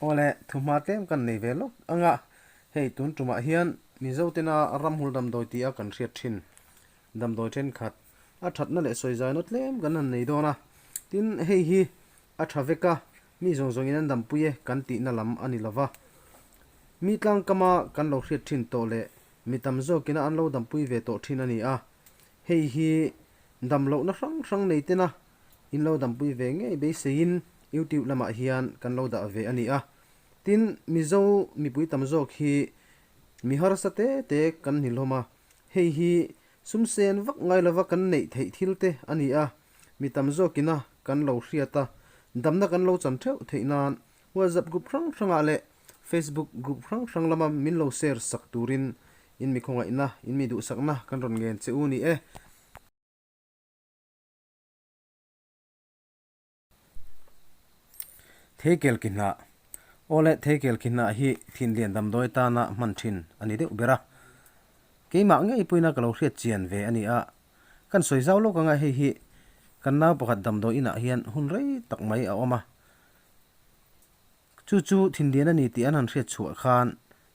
Awle, thuhma tlem kan nei ve lawk ang a, hei tun tumah hian Mizo tena ramhul damdawi tia kan hriat thin damdawi thenkhat a thatna leh sawizaina tlem kan han nei dawn a. Tin, hei hi a tha vek a, mi zawng zawngin an dampui e kan tihna lam a ni lova. Mi tlangkama kan lo hriat thin tawh leh mi tam zawkina an lo dampui ve tawh thin a ni a. Hei hi damlohna hrang hrang nei tena in lo dampui ve ngei beiseiin YouTube lamah hian kan lo dah ve a ni a. Tin, Mizo mipui tam zawk hi mi harsa te te kan ni hlawm a, hei hi sumsen vak ngai lova kan neih theih thil te a ni a, mi tam zawkina kan lo hriat a, damna kan lo chan theuh theih nan WhatsApp group hrang hrangah leh Facebook group hrang hrang lama min lo share sak turin in mi khawngaihna, in mi duhsakna kan rawn ngen che u ni e. Theikel ki hnah, Awle theikel ki hnah hi thinlian damdawi tana hman thin a ni deuh ber a. Keimah ngei pawhin a ka lo hriat chian ve a ni a. Kan sawi zau lawk anga hei hi kan nau pakhat damdawi inah hian hun rei tak mai a awm a. Chu chu thinlian a ni tih an han hriat chhuah khan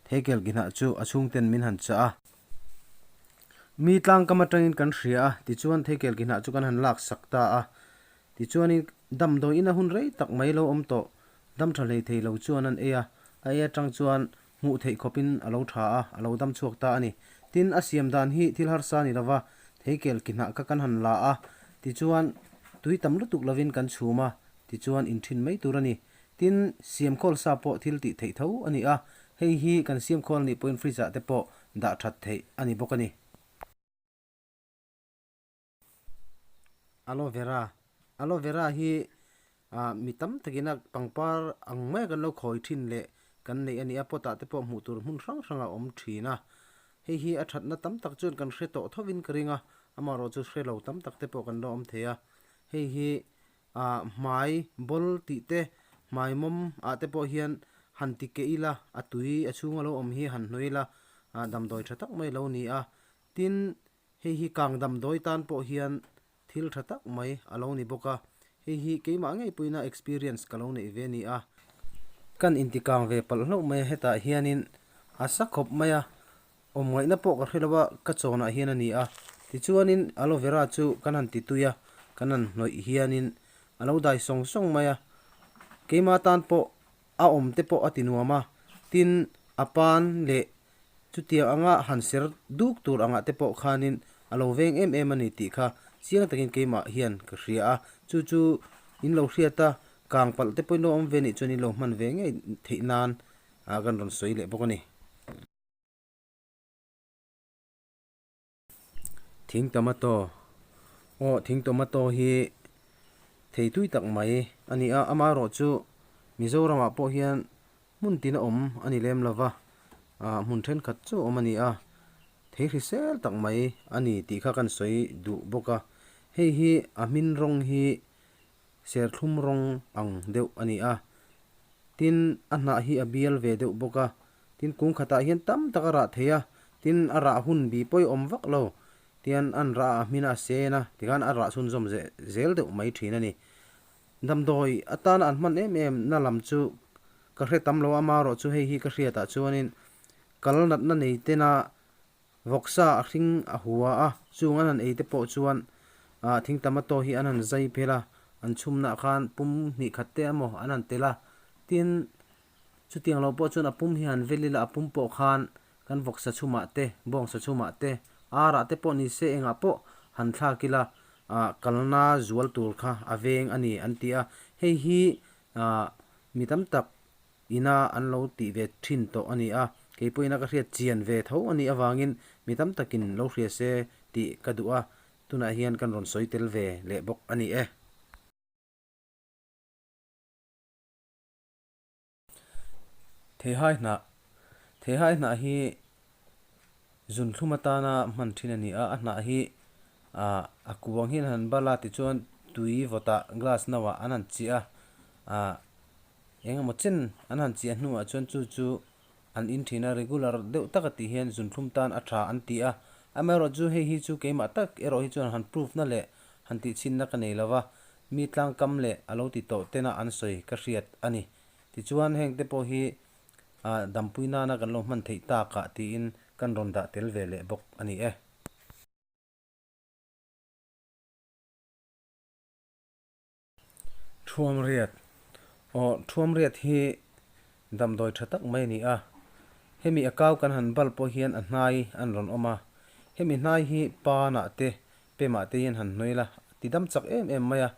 theikel ki hnah chu a chhungten min han chah a. Mi tlangkam atangin kan hria a, tichuan theikel ki hnah chu kan han lak sak ta a. Tichuanin damdawiin a hun rei tak mai lo awm tawh, dam tha hlei thei lo chuan an ei a, a ei atang chuan hmuh theih khawpin a lo tha a, a lo dam chhuak ta a ni. Tin, a siam dan hi thil harsa ni lova, theikel ki hnah kha kan han la a, tichuan tui tam lutuk lovin kan chhum a, tichuan inthin mai tur a ni. Tin, siamkhawl sa pawh thil tih theih tho a ni a, hei hi kan siamkhawl nih pawhin fridge ah te pawh dah that theih a ni bawk a ni. Aloe vera, Aloe vera hi ah mi tam takin a pangpar ang maia kan lo khawi thin leh kan neih a ni a, pot ah te pawh hmuh tur hmun hrang hrang a awm thin a. Hei hi a thatna tam tak chuan kan hre tawh thovin ka ring a, amaherawhchu hre lo tam tak te pawh kan la awm thei a. Hei hi Ah hmai bawl tih te, hmai mawm ah te pawh hian han ti keh ila, a tui a chhunga lo awm hi han hnawih ila, ah damdawi tha tak mai lo ni a. Tin, hei hi kang damdawi tan pawh hian thil tha tak mai a lo ni bawk a. Hei hi keimah ngei pawhin a experience ka lo neih ve a ni a. Kan inti kang ve palh hlauh mai a, hetah hianin a sa khawp mai a, Awm ngaihna pawh ka hre lo a, ka chawnah hian a ni a. Tichuanin aloe vera chu kan han ti tui a, kan han hnawih hianin a lo dai sawng sawng mai a. Keima tan pawh a awm te pawh a ti nuam a, tin a pan leh chutiang anga han ser duk tur angah te pawh khanin a lo veng em em a ni tih kha chiang takin keimah hian ka hria a. Chu chu in lo hriat a, kang palh te pawhin lo awm ve nih chuan in lo hman ve ngei theih nan kan rawn sawi leh bawk a ni. Thing tomato aw thing tomato hi thei tui tak mai a ni a amaherawh chu Mizoramah pawh hian hmun tin a awm a ni lem lova ah hmun thenkhat chu a awm a ni a thei hrisel tak mai a ni tih kha kan sawi duh bawk a hei hi a hmin rawng hi serthlum rawng ang deuh a ni a tin a hnah hi a bial ve deuh bawk a. Tin, kung khatah hian tam tak a rah thei a, tin a rah hun bi pawh i awm vak lo. Tian an rah a hmin a sen a, tikhan a rah chhunzawm zel deuh mai thin a ni. Damdawi atana an hman em em na lam chu ka hre tam lo a, amaherawh chu hei hi ka hriatah chuanin kal natna nei tena Vawksa a hring a hua a, chung an han ei te pawh chuan ah thing tomato hi an han zai phel a, an chhumnaah khan pum hnih khat te emaw an han tel a, tin chutiang lo pawh chuan a pum hi han vel ila a pum pawh khan kan vawksa chhumah te, bawngsa chhumah te, arah te pawh ni se engah pawh han thlak ila ah kalna zual tur kha a veng a ni an ti a, hei hi ah mi tam tak ina an lo tih ve thin tawh a ni a, kei pawhin a ka hriat chian ve tho a nih avangin mi tam takin lo hria se tih ka duh a, tunah hian kan rawn sawi tel ve leh bawk a ni e. Theihai hnah, Theihai hnah hi zunthlum atana hman thin a ni a, a hnah hi ah a kuang hian han bal a tichuan tui vawtah glass no ah an han chiah a, ah Eng emaw chen an han chiah hnuah chuan chu chu an in thin a, regular deuh taka tih hian zunthlum tan a tha an ti a. Amaherawhchu hei hi chu keimah tak erawh hi chuan han proof na leh han tih chhinna ka nei lo va, mi tlangkam leh a lo ti tawh tena an sawi ka hriat a ni. Tichuan heng te pawh hi ah dampui nana kan lo hman theih takah tiin kan rawn dah tel ve leh bawk a ni e. Thuamriat, Aw, Thuamriat hi damdawi tha tak mai a ni a. Hemi a kau kan han bal pawh hian a hnai an rawn awm a. Hemi hnai hi panah te, pemah te hian han hnuai la, a ti dam chak em em mai a.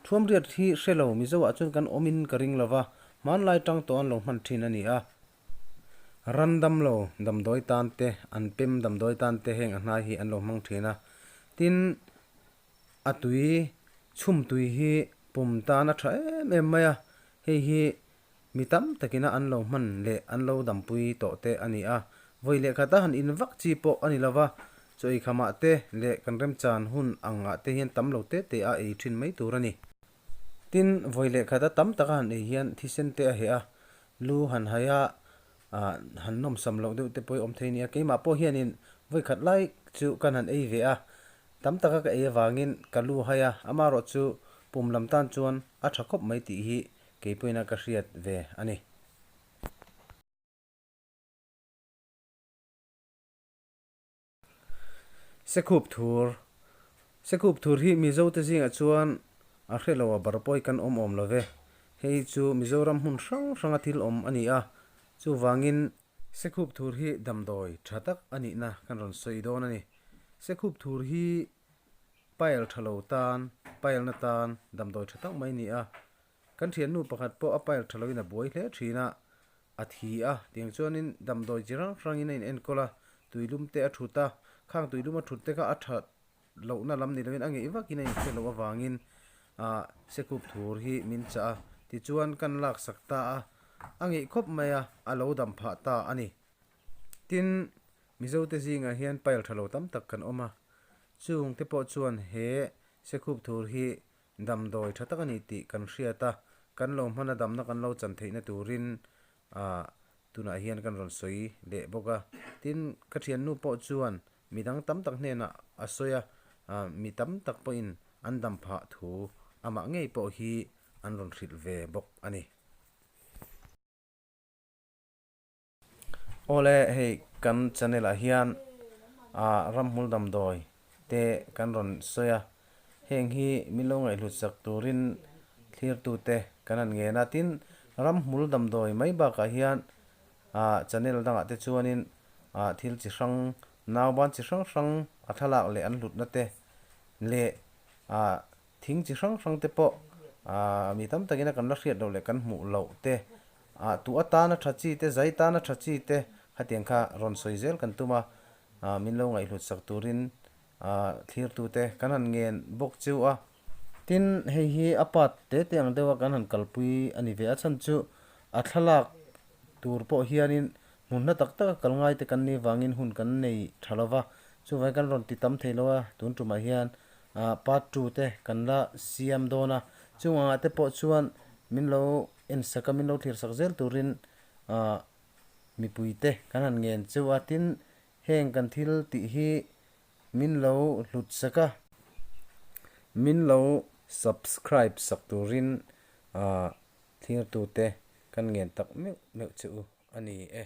Thuamriat hi hre lo, Mizoah chuan kan awmin ka ring lo va, hmanlai tang tawh an lo hman thin a ni a. Ran damlo damdawi tan te, an pem damdawi tan te heng a hnai hi an lo hmang thin a. Tin, A tui chhum tui hi pum tan a tha em em mai a, hei hi mi tam takina an lo hman leh an lo dampui tawh te a ni a. Vawi leh khata han in vak chi pawh a ni lo va, chaw ei khamah te leh kan remchan hun angah te hian tam lo te te a ei thin mai tur a ni. Tin, vawi leh khata tam taka han ei hian thisen te a heh a, lu han hai a, han nawmsam loh deuh te pawh hi awm thei a ni a. Keimah pawh hianin vawi khat lai chu kan han ei ve a, Tam taka ka ei avangin ka lu hai a, amaherawh chu pum lam tan chuan a tha khawp mai tih hi kei pawhin a ka hriat ve a ni. Sekhup thur Sekhup thur hi Mizote zingah chuan a hre lo a bar pawi kan awm awm lo ve. Hei hi chu Mizoram hmun hrang hranga thil awm a ni a, chuvangin Sekhup thur hi damdawi tha tak a nihna kan rawn sawi dawn a ni. Sekhup thur hi pile tha lo tan, pile na tan damdawi tha tak mai a ni a. Kan thiannu pakhat pawh a pile tha loin a buai hle thin a, a thi a. Tiang chuanin damdawi chi hrang hrangin a inenkawl a, tuilum te a thut a, khang tuilum a thut te kha a tha lohna lam ni loin a ngeih vakin a inhriat loh avangin ah Sekhup thur hi min chah a, tichuan kan laksak ta a, a ngeih khawp mai a, a lo dam phah ta a ni. Tin, Mizote zingah hian pile tha lo tam tak kan awm a, chung te pawh chuan he Sekhup thur hi damdawi tha tak a ni tih kan hriat a, kan lo hmana damna kan lo chan theihna turin ah tunah hian kan rawn sawi leh bawk a. Tin, ka thiannu pawh chuan Mi dang tam tak hnenah a sawi a, mi tam tak pawhin an dam phah thu amah ngei pawh hi an rawn hrilh ve bawk a ni. Awle, hei kan channel ah hian ramhmul damdawi te kan rawn sawi a, heng hi min lo ngaihhlut sak turin thlirtute kan han ngen a, tin ramhmul damdawi mai bakah hian Ah channel dangah te chuanin ah thil chi hrang nauban chi hrang hrang a thlalak leh an hlutna te leh ah thing chi hrang hrang te pawh ah mi tam takin a kan la hriat loh leh kan hmuh loh te ah tuh atana tha chi te zai tana tha chi te khatiang kha rawn sawi zel kan tum a ah min lo ngaihhlut sak turin ah thlirtute kan han ngen bawk chu a. Tin, hei hi a part te te ang deuha kan han kalpui a ni ve a chhan chu a thlalak tur pawh hianin hmun hla tak taka kal ngai te kan nih vangin hun kan nei tha lo va, chuvangin kan rawn ti tam thei lo a, tun tumah hian part 2 te kan la siam dawn a, chung angah te pawh chuan min lo en sak a, min lo thlir sak zel turin mipui te kan han ngen cheu a, tin heng kan thil tih hi Min lo hlut sak a. Min lo subscribe sak turin thlirtute kan ngen tak meuh meuh che u a ni e.